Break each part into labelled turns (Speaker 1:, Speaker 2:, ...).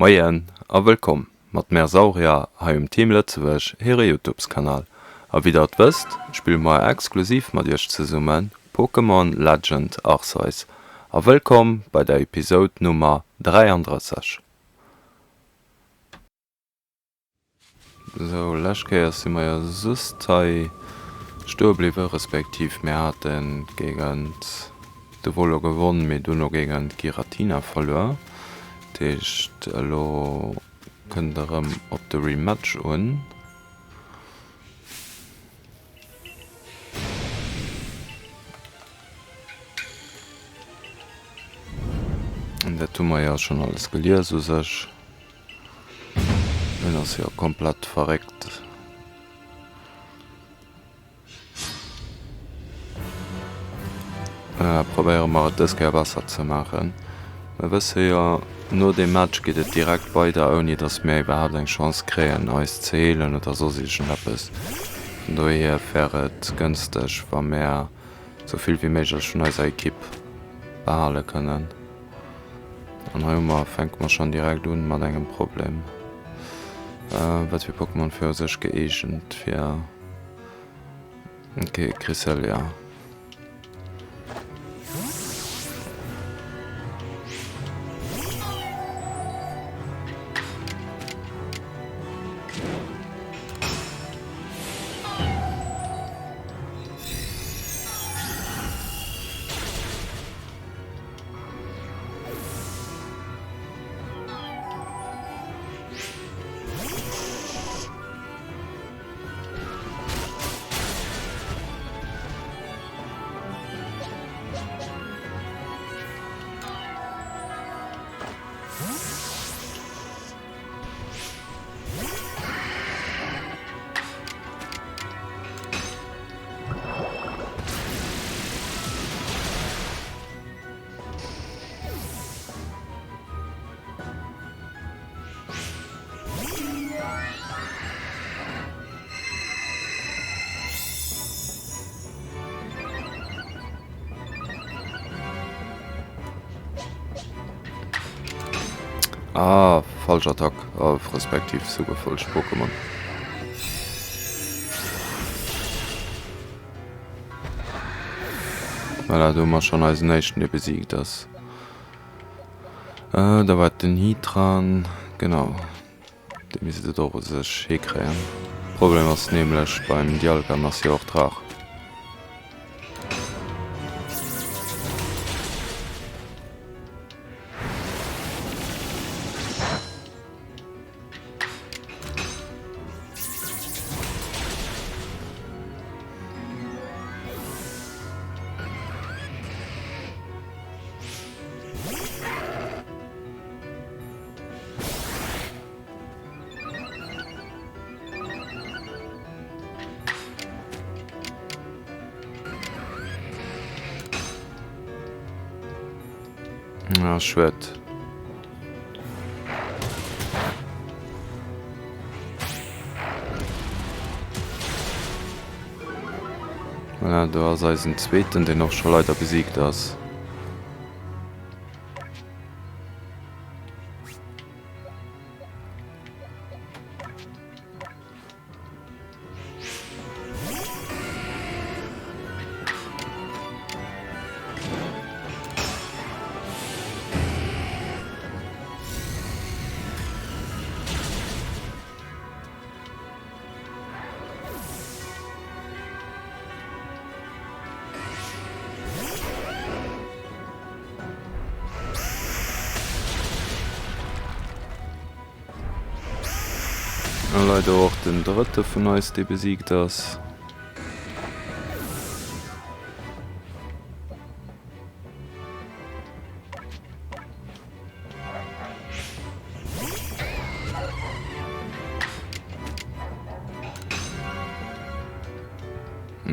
Speaker 1: Moien a wëllkomm mat mär Saurier hei um Team Lëtzebuerg hire Youtubes Kanal. A wéi der et wësst spille mer exklusiv mat iech zesummen Pokémon Legend Arceus a wëllkomm bei der Episode Nummer 33. Sou, lescht Kéier si mer jo just hei stoe bliwwe, respektiv mir hate géigent de Volo gewonn, mee duerno géigent Giratina verluer. Dat heescht, elo kënnt et erëm op de Rematch un. An dat hu mer jo schonn alles gelies u sech. Deen ass jo komplett verréckt. Probéiere mer et dës Kéier besser ze maachen. Mir wësse jo, no deem Match geet et direkt weider, ouni datt mir iwwerhaapt eng Chance kréien eis ze heelen oder soss iergendeppes. Vun dohier wär et gënsteg, wa mär sou vill wéi méiglech vun eiser Ekipp behale kënnen. An hei hu mer, fänke mer schonn direkt un mat engem Problem. Wat fir Pokémon wier u sech gëeegent fir. Ok, Cresselia. Ah, falsch Attack, respektiv souguer falsch Pokémon. Voilà, do hu mer schonn eisen éischten, dee besiegt ass. Da war et den Heatran, genau. Dee misst et och u sech hikréien. Problem ass nämlech, beim Dialgan ass jo och Draach. Ah, schued. Voilà, do ass eisen zweeten, deen och scho leider besiegt ass. A leider och den drëtte vun eis, dee besiegt ass.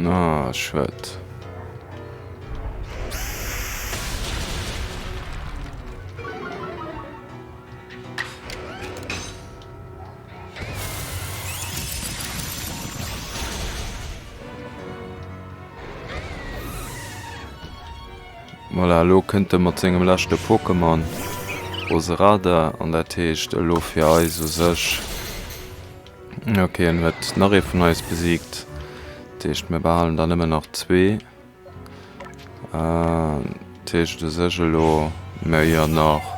Speaker 1: Ah, schued. Voilà, elo kënnt e mat sengem leschte Pokémon. Roserade an dat heescht elo fir eis u sech, ok en huet nach ee vun eis besiegt, dat heescht mir behalen der nëmmen nach zwee. Dat heescht u sech elo mir jo nach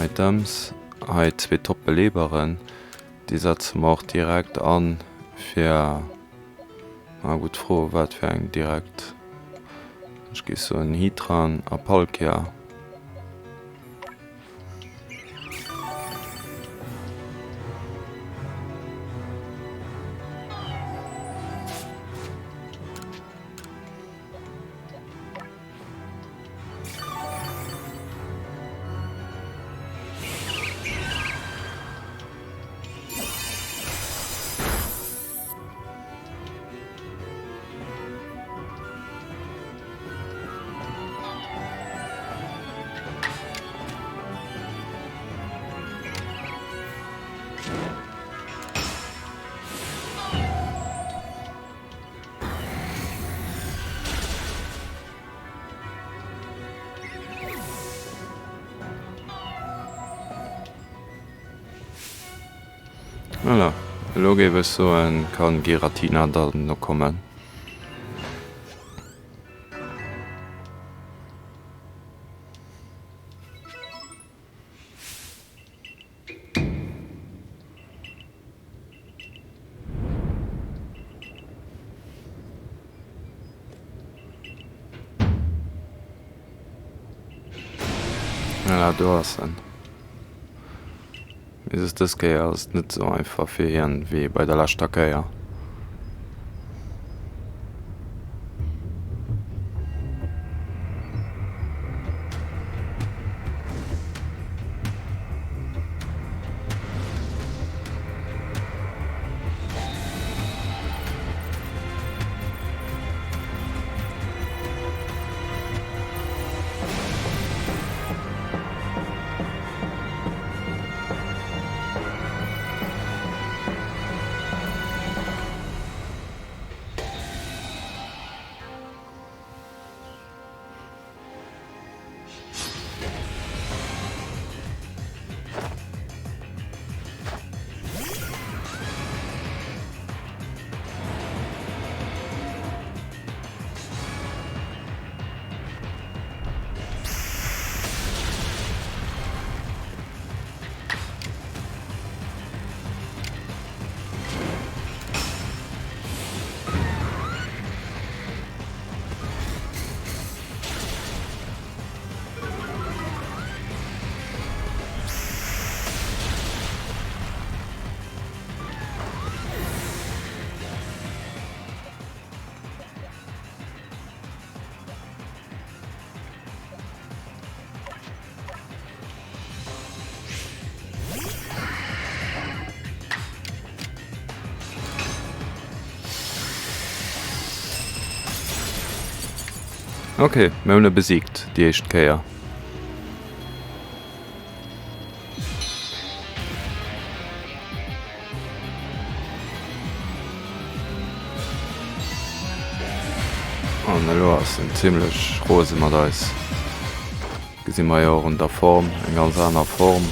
Speaker 1: Items, hei zwee top Beleeberen, déi setze mer och direkt an fir, ah gutt Fro wat fir eng direkt, ech géif soen Heatran a Palkia. Voilà, elo géif ech soen, kann Giratina dann nokommen. Voilà, do ass en. Mee just dës Kéier ass et net esou einfach fir hien wéi bei der leschter Kéier. Ok, mir hunn e besiegt, déi éischt Kéier. An elo ass en zimlech rose mat eis. Gesi mer jo och un der Form, eng ganz aner Form.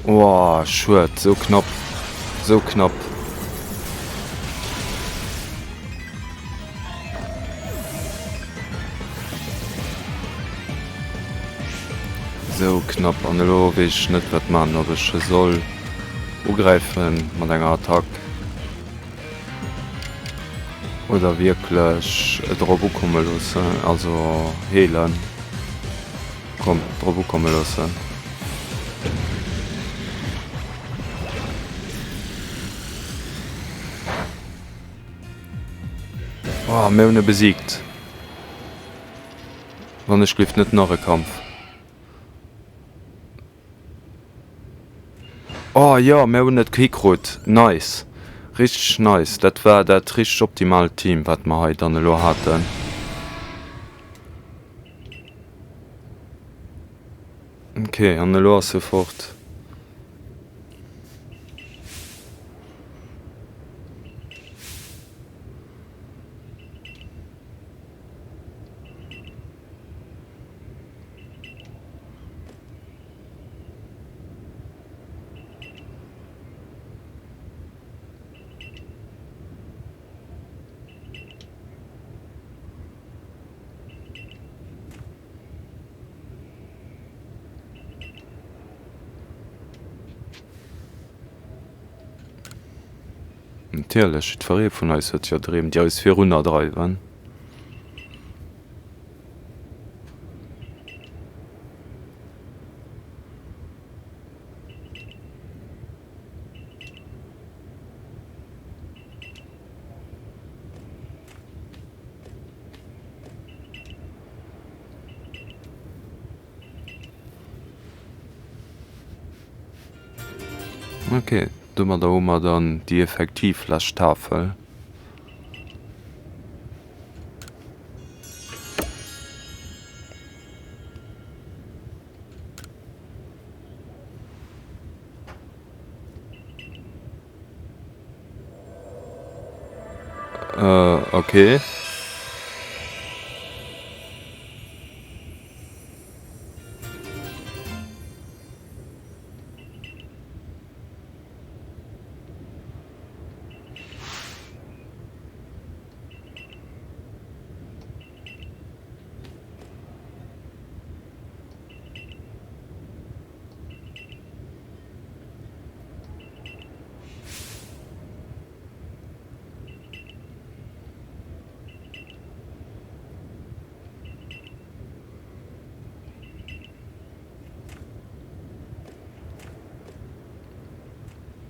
Speaker 1: Woah, schued, sou knapp, sou knapp. Sou knapp, an elo weess ech net wat man, ob ech soll ugräifen mat enger Attack oder wierklech et drop ukomme loossen, also heelen. Komm, drop ukomme loossen. Oh, mir hunn e besiegt. Wann ech gelift net nach e Kampf. Oh jo, mir hunn et hikrut. Nice. Richteg nice. Dat war dat richteg optimalt Team, wat mer hei dann elo haten. Ok, an elo ass e fort. Natierlech, jiddweree vun eis huet jo Dreem, déi eis virunner dreiwen. Ok, domadder hu mer dann déi effektiv lescht Tafel. Äh, okay.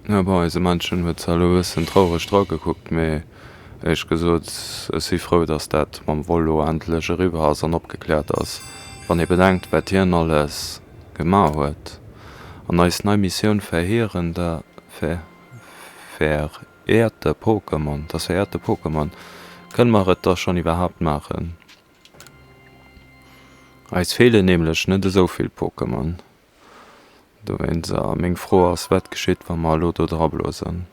Speaker 1: Jo bon, eise Männchen huet zwar elo e bëssen traureg dragekuckt, mee éierlech gesot, ech si frou, dass dat mam Vol elo endlech eriwwer ass an opgekläert ass, wann ee bedenkt, wat hien alles gemaach huet. An eis nei Missioun verheerende, ver, verehrte Pokémon, das verehrte Pokémon, kënne mer et da schonn iwwerhaapt maachen? Eis feelen nämlech net esou vill Pokémon. Dowéinst, a meng Fro ass, wat geschitt, wa mer elo do dra blosen?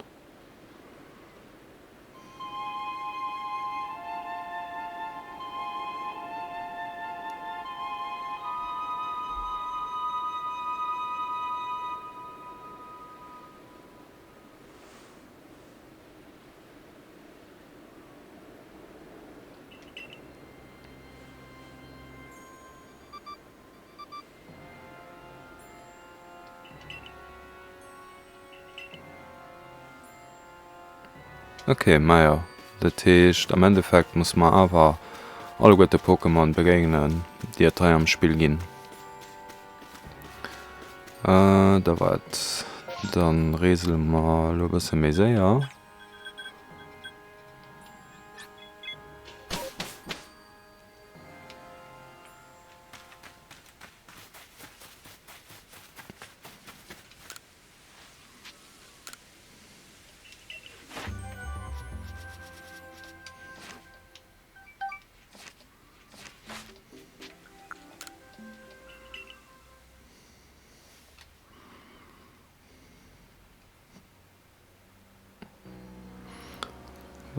Speaker 1: Ok, majo, dat heescht am Endeffekt musse mer awer alleguerte Pokémon begéinen, déi et hei am Spill ginn. Da wat, dann reesele mer elo e bësse méi séier.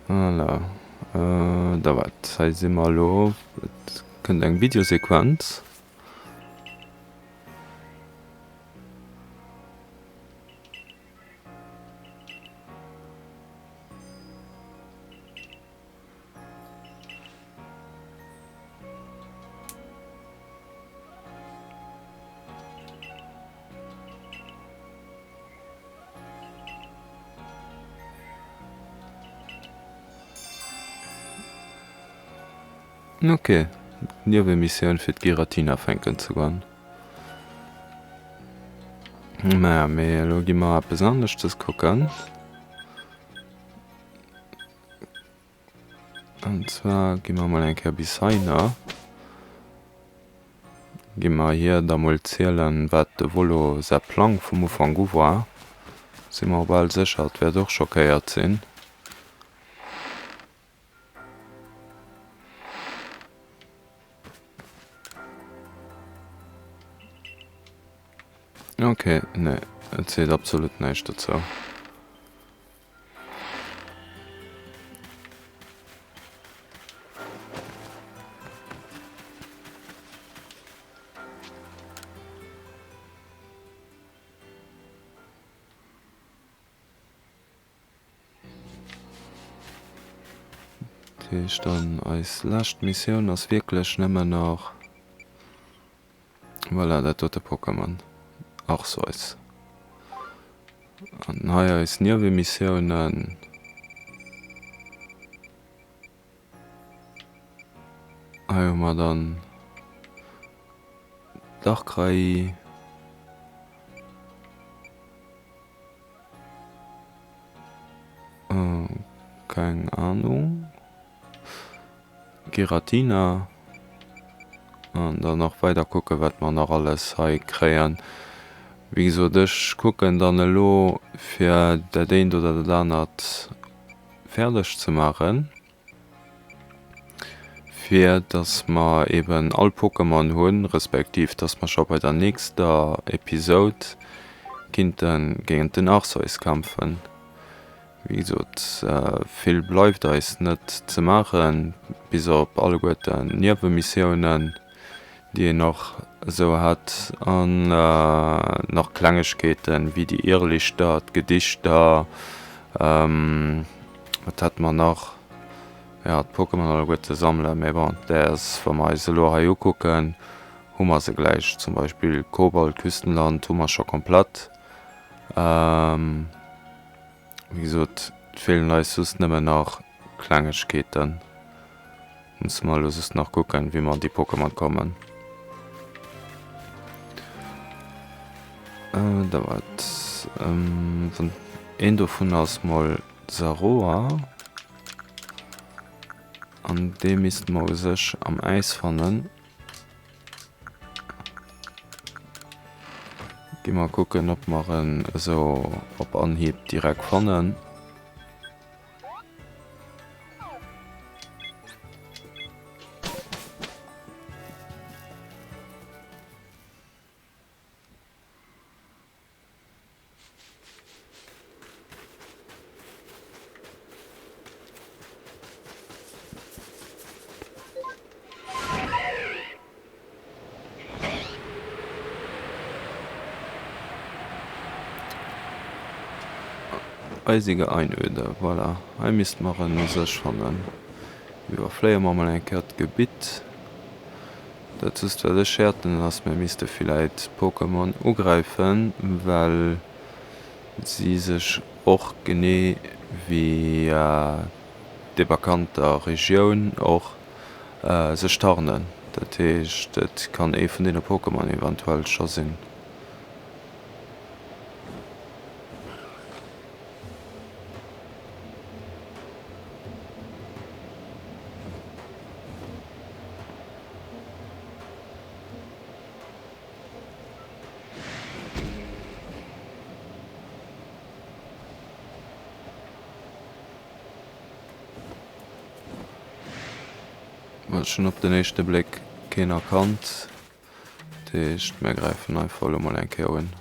Speaker 1: Voilà, da wat, hei si mer elo, et kënnt eng Videosequenz. Ok, Niewemissioun fir d'Giratina fänken ze goen. Naja, mee elo gi mer eppes aneschtes kucken. An zwar gi mer mol eng Kéier bis heihinner. Gi mer hir da mol zielen, wat de Volo säi Plang vum Ufank u war. Si mer bal sécher, et wäert och schockéiert sinn. Ok, nee, et seet absolut näischt dozou. Dat heescht dann eis lescht Missioun ass wierklech nëmmen nach, voilà, dat dote Pokémon Arceus. An hei eis Niewemissiounen. Hei hu mer dann Darkrai. Keng Ahnung. Giratina. An dann nach weider kucken, wat mer nach alles hei kréien. Wéi gesot, ech kucken dann elo fir dat eent oder dat anert fäerdeg ze maachen. Fir dass mer eben all Pokémon hunn, respektiv dass mer scho bei der nächster Episode kinnte géint den Arceus kämpfen. Wéi gesot, vill bleift eis net ze maachen, bis op alleguerten Niewemissiounen, déi een nach esou hätt, an nach Klengegkeeten, wéi déi Irrlichter, d'Gedichter, wat hätte mer nach, jo, d'Pokémon alleguerte sammelen, mee bon, där ass, wa mer eis elo hei ukucken, hu mer se gläich, zum Beispill Kobaltküstenland hu mer scho komplett. Wéi gesot, et feelen eis just nëmmen nach Klengegkeeten. Musse mer elo just nach kucken, wéi mer an déi Pokémon kommen. Da war et. Een dovun ass mol Saroa. An dee misste mer u sech am Äis fannen. Gi mer kucken ob mer en esou op Anhieb direkt fannen. Eisige Einöde, voilà. Hei misste mer en u sech fannen. Iwwerfléie mer mol eng Kéier d'Gebitt. Dat just wat ech häerten ass, mir misste villäit d'Pokémon ugräifen, well si sech och genee wéi déi bekannter Regioun och sech tarnen. Dat heescht et kann ee vun deene Pokémon eventuell scho sinn. Ech hunn op den éischte Bléck keen erkannt. Dat heescht, mir gräifen einfach elo mol eng Kéier un.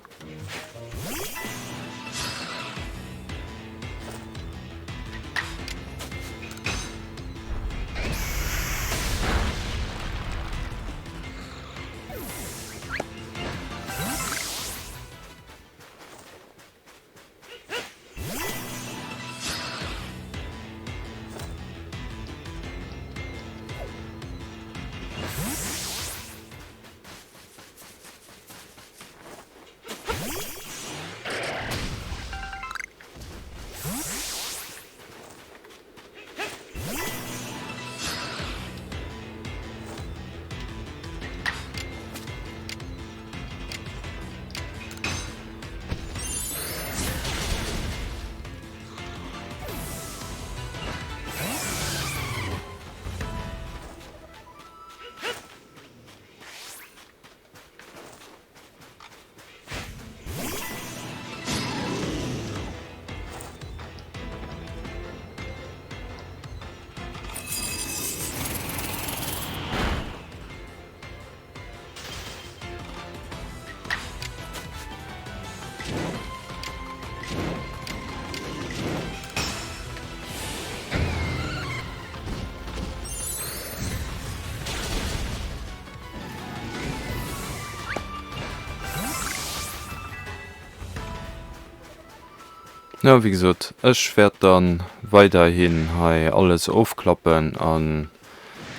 Speaker 1: Jo, wéi gesot, ech wäert dann weiderhin hei alles ofklappen an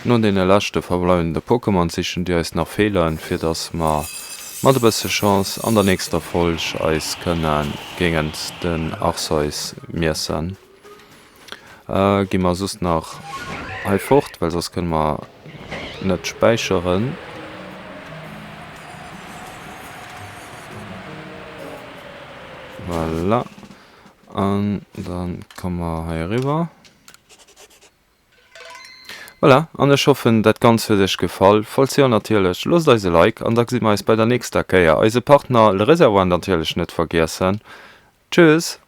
Speaker 1: no deene leschte verbleiwende Pokémon sichen, déi eis nach feelen, fir dass mer mat e bësse Chance an der nächster Folg eis kënne géingent den Arceus miessen. Gi mer soss nach hei fort, well soss kënne mer net späicheren. Voilà. An dann komme mer hei eriwwer. Voilà, an ech hoffen dat Ganzt huet iech gefall. Falls jo natierlech, loosst eis e Like an da gesi mer eis bei der nächster Kéier. Eise Partner Le Réservoir natierlech net vergiessen. Tschüss!